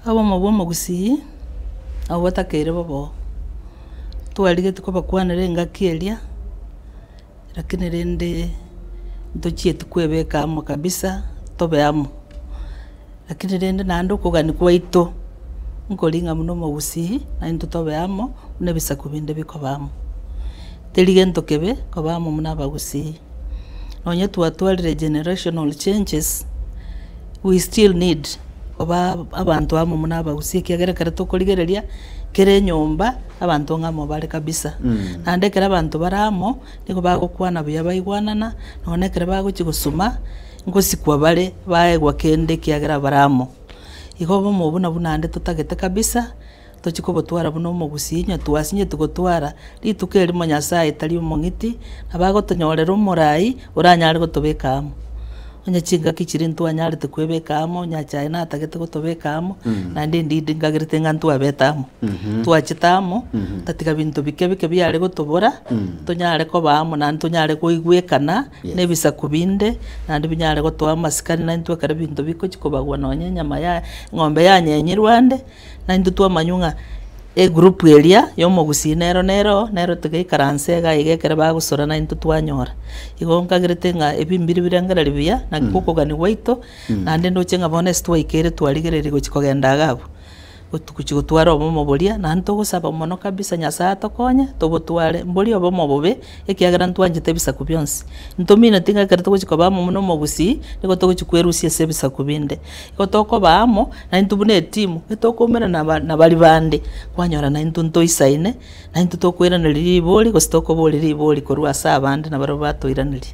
Obomo bwa omogusii, nabo botakeire bobe oo. Twarigetie kobakwanera engaki eria, lakini rende ntochieti kwebeka amo kabisa, tobe amo. Lakini rende naende okogania kwaito, nkori ng'a buna omogusii, naintwe tobe amo, buna ebisaku binde bikoba amo. Teri gento kebe, koba amo buna abagusii. Nonye twatwarire generational changes, we still need koba abanto amo buna abagusii ekiagera ekero tokorigereria, kera enyomba, abanto ng'amo bare kabisa. Naende ekero abanto bare amo, nigo bagokwana buya baigwanana, nonya ekero bagochia gosoma, ngosikwa bare, baegwa kende ekiagera bare amo. Igo obomo obwo nabwo naende totagete kabisa, tochie kobotwara buna omogusii onye twasinyeti gotwara, rituko erimo Nyasaye tari omong'iti, nabo agotonyorera omorai, oranyare gotobeka amo. Onye chingaki chiria ntwanyarete kwebeka amo, Nyachae natagete gotobeka amo, naende indeed nkagerete ng'a ntwabete amo. Twachete amo, tatiga binto bike bike biare gotobora, tonyare koba amo naende tonyare koigwekana na ebisaku binde, naende binyare gotoa amasikani naintwe ekero ebinto bikochia kobagwa nonye enyama ya eng'ombe yanyenyirwe ande, Naintwe twamanywa ng'a egroup eria ya omogusii nero nero nero tigaikaranse iga iga ekero bagosora naintwe twanyora. Igo nkagerete ng'a ebi mbiri birengereri buya, naki okogania gwaito, naende ndoche ng'a bono ase twaikeire twarigereiri gochia kogenda iga abwo, gochia gotwara obomo boria, naende togosaba mono kabisa Nyasaye atokonye, tobotware, mbori obomo bobe, ekiagera ntwanchete ebisaku bionsi. Ntomineti ng'a ekero togochia koba amo buna omogusii, nigo togochia kwerusia ase ebisaku binde. Igo tokoba amo, naintwe buna etimu, etokoumerana naba nabaria bande, kwanyora naintwe ntoisaine, naintwe tokoiraneria ribori gose tokoboria ribori korwa ase abande nabarabwo batoiraneria.